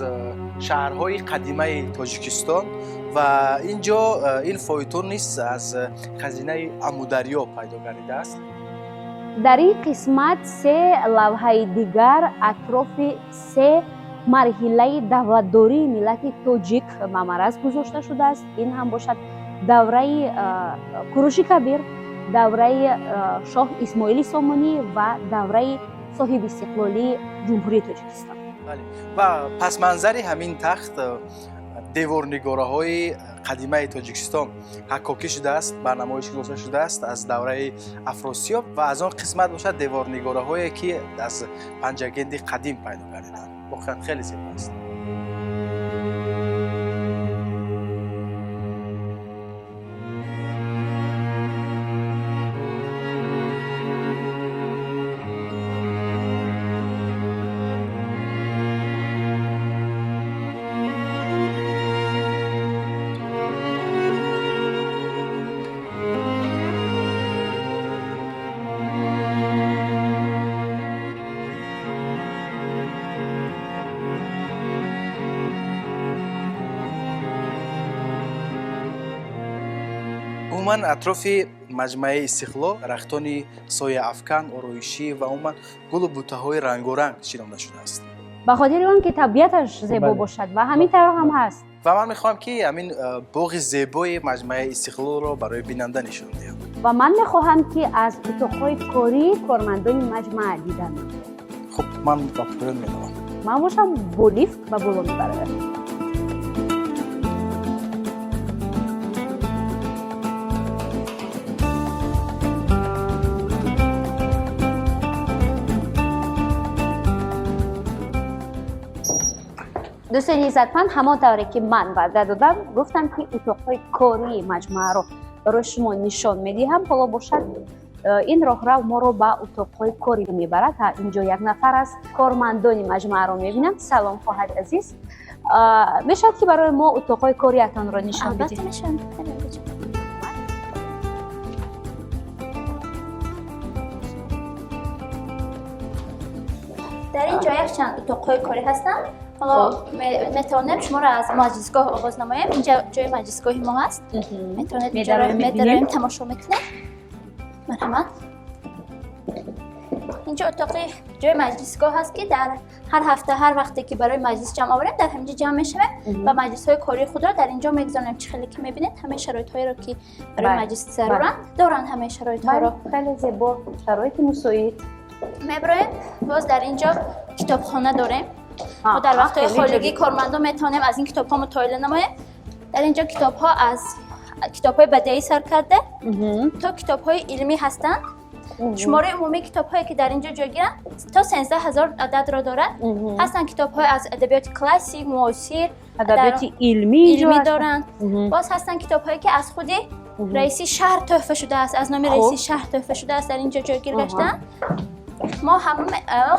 шаҳрҳои қадимаи Тоҷикистон ва ин ҷо ин фойтун низ аз хазинаи Амударё пайдо гардидааст. Дар ин қисмат се лавҳаи дигар атрофи се марҳилаи давлатдории миллати тоҷик ба мараз гузошта шудааст. Ин ҳам бошад давраи Куруши Кабир, давраи шоҳ Исмоили Сомонӣ ва давраи соҳибистиқлолии Ҷумҳурии Тоҷикистон. Ва пасманзари ҳамин тахт деворнигораҳои қадимаи Тоҷикистон ҳаккокӣ шудааст, ба намоиш гузошта шудааст аз давраи Афросиёб ва аз он қисмат бошад деворнигораҳое, ки аз Панҷагенди қадим пайдо гардиданд. Воқеан хеле зебо аст. Умуман, атрофи маҷмӯаи Истиқлол рахтони сояафкан, ороишӣ ва умуман гулу бутаҳои рангоранг шинонда шудааст. Ба хотири он ки табиаташ зебо бошад ва ҳамин тавр ҳам ҳаст. Ва ман мехоҳам, ки ҳамин боғи зебои маҷмӯаи Истиқлолро барои бинанда нишон диҳам. Ва ман мехоҳам, ки аз утоқҳои кории кормандони маҷмӯа дидан. Хуб, ман ба поён меравам. Ман бошам бо лифт ба боло мебароям. Дӯстони иззатманд, ҳамон тавре ки ман ваъда додам, гуфтам, ки утоқҳои кории маҷмӯаро барои шумо нишон медиҳам. Ҳоло бошад ин роҳрав моро ба утоқҳои корӣ мебарад. Инҷо як нафар аз кормандони маҷмӯаро мебинам. Салом, хоҳари азиз, мешавад, ки барои мо утоқҳои кориятонро нишон Албатта, бидиҳед? Мешавад. Дар ин ҷо якчанд утоқҳои корӣ ҳастанд. Ҳоло метавонем шуморо аз маҷлисгоҳ оғоз намоем. Инҷа ҷои маҷлисгоҳи мо ҳаст. Метавонед инҷоро Медароем, мебинем. Медароем, тамошо мекунем. Марҳамат. Инҷо утоқи ҷои маҷлисгоҳ ҳаст, ки дар ҳар ҳафта, ҳар вақте ки барои маҷлис ҷамъ оварем, дар ҳаминҷо ҷамъ мешавем ва маҷлисҳои кории худро дар инҷо мегузаронем. Чӣ хеле ки мебинед, ҳамаи шароитҳоеро, ки барои маҷлис заруранд, доранд ҳамаи шароитҳоро. Хеле зебо, шароити мусоид. Меброем, боз дар инҷо китобхона дорем. Мо дар вақтҳои хеле холигӣ ҷолиб. кормандон метавонем аз ин китобҳо мутолиа намоем. Дар инҷо китобҳо аз китобҳои бадеӣ сар карда то китобҳои илмӣ ҳастанд. Шумораи умумии китобҳое, ки дар инҷо ҷойгиранд, то 13 000 ададро дорад. Ҳастанд китобҳои аз адабиёти классик, муосир, Адабиёти илмӣ инҷо илмӣ ҳастанд. доранд. Боз ҳастанд китобҳое, ки аз худи раиси шаҳр тӯҳфа шудааст, аз номи раиси шаҳр тӯҳфа шудааст, дар инҷо ҷойгир гаштаанд. Мо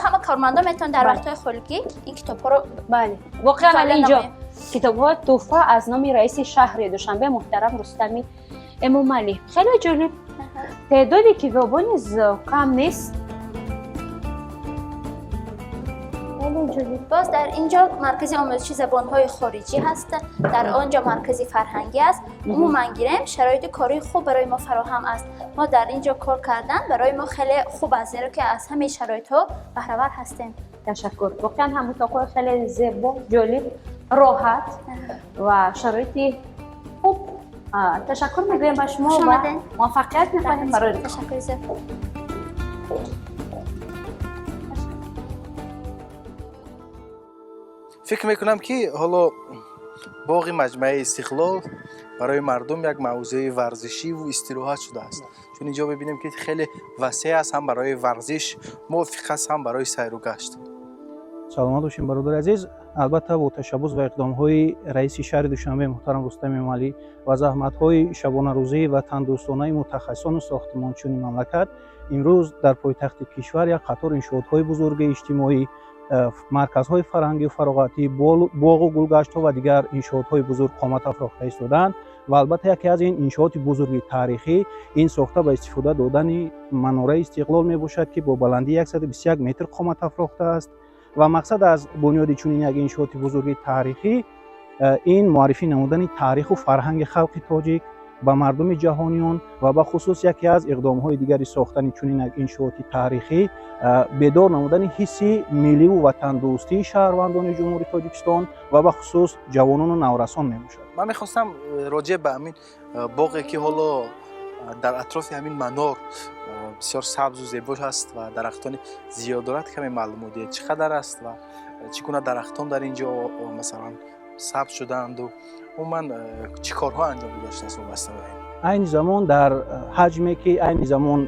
ҳама кормандон метавонанд дар вақтҳои холигӣ ин китобҳоро Бале, воқеан мутолиа инҷо намоем. Китобҳо тӯҳфа аз номи раиси шаҳри Душанбе муҳтарам Рустами Эмомалӣ. Хеле ҷолиб, теъдоди китобҳо низ кам нест. Хеле ҷолиб. Боз дар ин ҷо маркази омӯзиши забонҳои хориҷӣ ҳаст, дар он ҷо маркази фарҳангӣ аст. Умуман гирем, шароити кории хуб барои мо фароҳам аст. Мо дар ин ҷо кор кардан барои мо хеле хуб аст, зеро ки аз ҳамаи шароитҳо баҳравар ҳастем. Ташаккур. Воқеан ҳам утоқҳои хеле зебо, ҷолиб, роҳат ва шароити хуб. Ташаккур мегӯем ба шумо Хуш ва омадед. муваффақият мехоҳем барои Ташаккури зиёд. Фикр мекунам, ки ҳоло боғи маҷмӯаи Истиқлол барои мардум як мавзеи варзишиву истироҳат шудааст, чун инҷо мебинем, ки хеле васеъ аст, ҳам барои варзиш мувофиқ аст, ҳам барои сайру гашт. Саломат бошем, бародари азиз. Албатта, бо ташаббус ва иқдомҳои раиси шаҳри Душанбе муҳтарам Рустам Эмомалӣ ва заҳматҳои шабонарӯзӣ ва тандӯстонаи мутахассисону сохтмончиёни мамлакат имрӯз дар пойтахти кишвар як қатор иншоотҳои бузурги иҷтимоӣ, марказҳои фарҳангию фароғатӣ, боғу гулгаштҳо ва дигар иншоотҳои бузург қомат афрохта истодаанд. Ва албатта, яке аз ин иншооти бузурги таърихӣ ин сохта ба истифода додани Манораи Истиқлол мебошад, ки бо баландии 121 метр қомат афрохтааст. Ва мақсад аз бунёди чунин як иншооти бузурги таърихӣ ин муаррифӣ намудани таъриху фарҳанги халқи тоҷик ба мардуми ҷаҳониён ва бахусус яке аз иқдомҳои дигари сохтани чунин як иншооти таърихӣ бедор намудани ҳисси милливу ватандӯстии шаҳрвандони Ҷумҳурии Тоҷикистон ва бахусус ҷавонону наврасон мебошад. Ман мехостам роҷеъ ба ҳамин боғе, ки ҳоло дар атрофи ҳамин манор бисёр сабзу зебо аст ва дарахтони зиёд дорад, каме маълумот диҳед. Чӣ қадар аст ва чӣ гуна дарахтон дар ин ҷо, масалан, сабз шудаанду умуман чӣ корҳо анҷом дода шудааст вобаста ба ин? Айни замон дар ҳаҷме, ки айни замон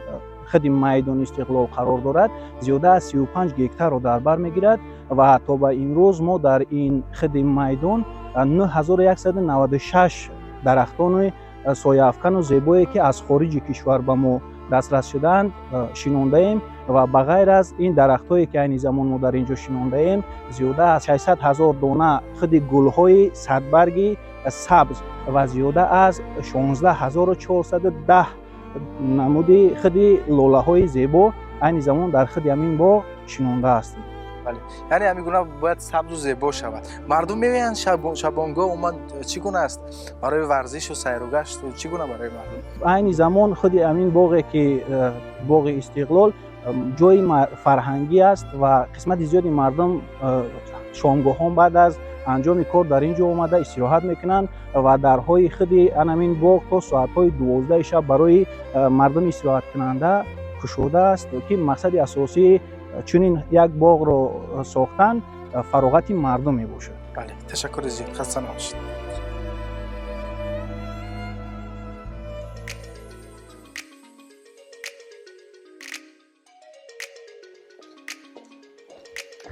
худи майдони Истиқлол қарор дорад, зиёда аз 35 гектарро дар бар мегирад. Ва то ба имрӯз мо дар ин худи майдон 9196 дарахтони сояафкану зебое, ки аз хориҷи кишвар ба мо дастрас шудаанд, шинондаем. Ва ба ғайр аз ин дарахтҳое, ки айни замон мо дар ин ҷо шинондаем, зиёда аз 600 ҳазор дона худи гулҳои садбарги сабз ва зиёда аз 16 410 намуди худи лолаҳои зебо айни замон дар худи ҳамин боғ шинонда ҳастем. Бале, яъне ҳамин гуна бояд сабзу зебо шавад. Мардум меоянд шабонгоҳ? Умуман чӣ гуна аст барои варзишу сайругашту чӣ гуна барои мардум? Айни замон худи ҳамин боғе, ки боғи Истиқлол ҷои фарҳангӣ аст ва қисмати зиёди мардум шомгоҳон баъд аз анҷоми кор дар ин ҷо омада истироҳат мекунанд. Ва дарҳои худи анамин боғ то соатҳои 12-и шаб барои мардуми истироҳаткунанда кушода аст, ки мақсади асосии чунин як боғро сохтан фароғати мардум мебошад. Бале, ташаккури зиёд, хаста набошед.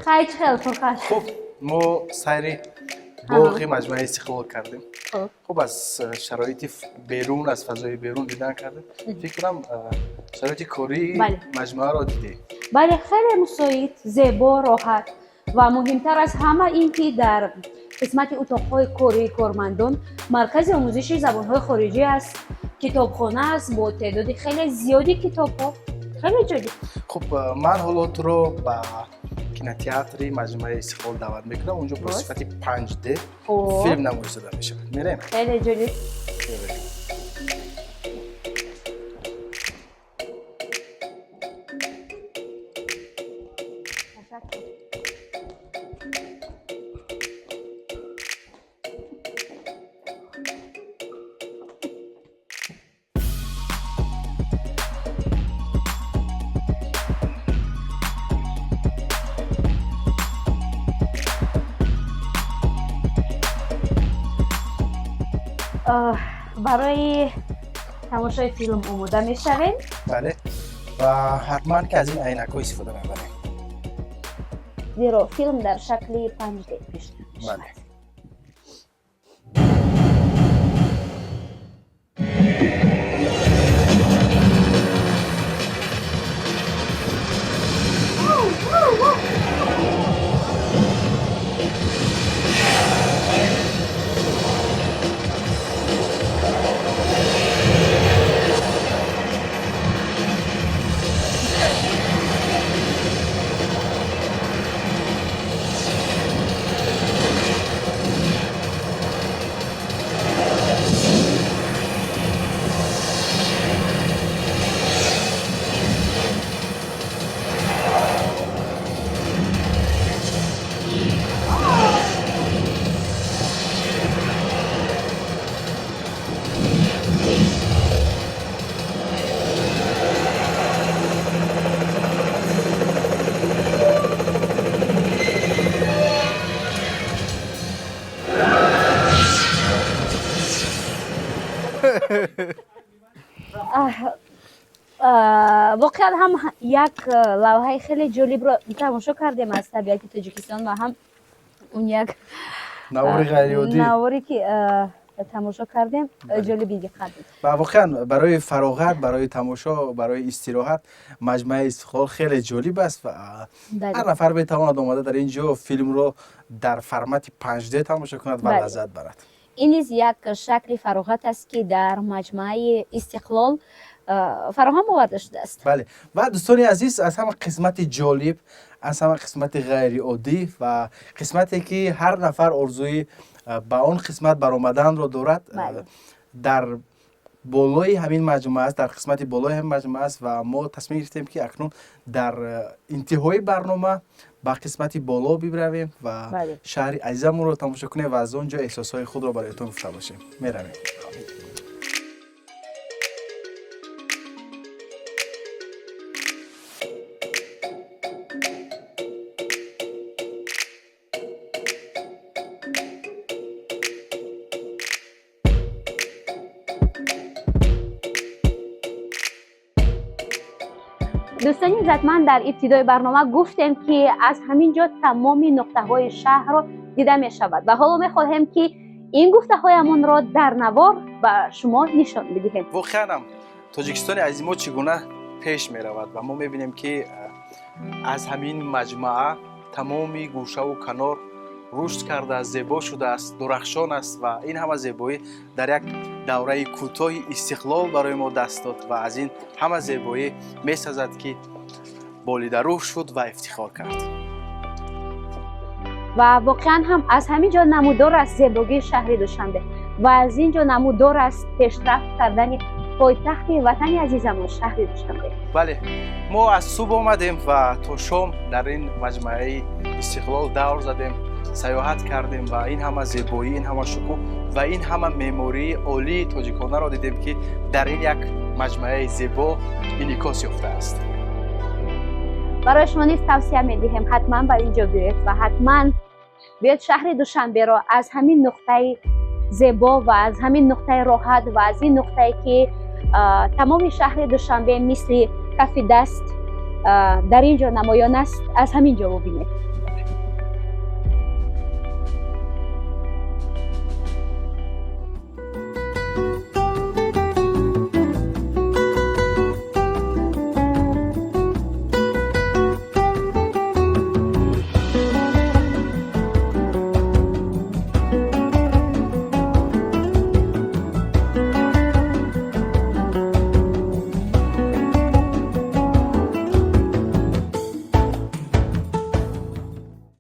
Хай, чӣ хел, Фурқат? Хуб, мо сайри боғи маҷмӯаи Истиқлол кардем. Хуб, аз шароити берун, аз фазои берун дидан кардем. Фикр кунам, шароити кории маҷмӯаро дидем. Бале, хеле мусоид, зебо, роҳат ва муҳимтар аз ҳама ин ки дар қисмати утоқҳои кории кормандон маркази омӯзиши забонҳои хориҷӣ аст, китобхона аст бо теъдоди хеле зиёди китобҳо. Хеле ҷолиб. Хуб, ман ҳоло туро ба кинотеатри маҷмӯаи Истиқлол даъват мекунам. Унҷо бо сифати 5D филм намоиш дода мешавад. Мерем? Хеле ҷолиб. Мерем. Ташаккур. Барои тамошои филм омода мешавем. Бале, ва ҳатман ки аз ин айнакҳо истифода мебарем, зеро филм дар шакли 5D пешниҳод мешавад. Бале. Воқеан ҳам як лавҳаи хеле ҷолибро тамошо кардем аз табиати Тоҷикистон ва ҳам он як навори ғайриоддӣ, наворе ки тамошо кардем, ҷолиби диққат буд. Ва воқеан барои фароғат, барои тамошо, барои истироҳат маҷмӯаи Истиқлол хеле ҷолиб аст ва ҳар нафар метавонад омада дар ин ҷо филмро дар формати 5D тамошо кунад ва лаззат барад. Ин низ як шакли фароғат аст, ки дар маҷмӯаи Истиқлол фароҳам оварда шудааст. Бале, ва дӯстони азиз, аз ҳама қисмати ҷолиб, аз ҳама қисмати ғайриоддӣ ва қисмате ки ҳар нафар орзуи ба он қисмат баромаданро дорад, дар болои ҳамин маҷмӯа аст, дар қисмати болои ҳамин маҷмӯа аст. Ва мо тасмим гирифтем, ки акнун дар интиҳои барнома ба қисмати боло бибиравем ва шаҳри азизамонро тамошо кунем ва аз он ҷо эҳсосҳои худро бароятон гуфта бошем. Меравем. Дӯстони иззатманд, дар ибтидои барнома гуфтем, ки аз ҳамин ҷо тамоми нуқтаҳои шаҳрро дида мешавад ва ҳоло мехоҳем, ки ин гуфтаҳоямонро дар навор ба шумо нишон бидиҳем. Воқеанам Тоҷикистони азизи мо чӣ гуна пеш меравад ва мо мебинем, ки аз ҳамин маҷмӯа тамоми гӯшаву канор рушд кардааст, зебо шудааст, дурахшон аст ва ин ҳама зебоӣ дар як давраи кӯтоҳи истиқлол барои мо даст дод ва аз ин ҳама зебоӣ месазад, ки болидарӯҳ шуд ва ифтихор кард. Ва воқеан ҳам аз ҳамин ҷо намудор аст зебогии шаҳри Душанбе ва аз ин ҷо намудор аст пешрафт кардани пойтахти ватани азизамон, шаҳри Душанбе. Бале, мо аз субҳ омадем ва то шом дар ин маҷмӯаи Истиқлол давр задем, саёҳат кардем ва ин ҳама зебоӣ, ин ҳама шукӯҳ ва ин ҳама меъмории олии тоҷиконаро дидем, ки дар ин як маҷмӯаи зебо инъикос ёфтааст. Барои шумо низ тавсия медиҳем, ҳатман ба ин ҷо биёед ва ҳатман биёед шаҳри Душанберо аз ҳамин нуқтаи зебо ва аз ҳамин нуқтаи роҳат ва аз ин нуқтае, ки тамоми шаҳри Душанбе мисли кафи даст дар ин ҷо намоён аст, аз ҳамин ҷо бубинед.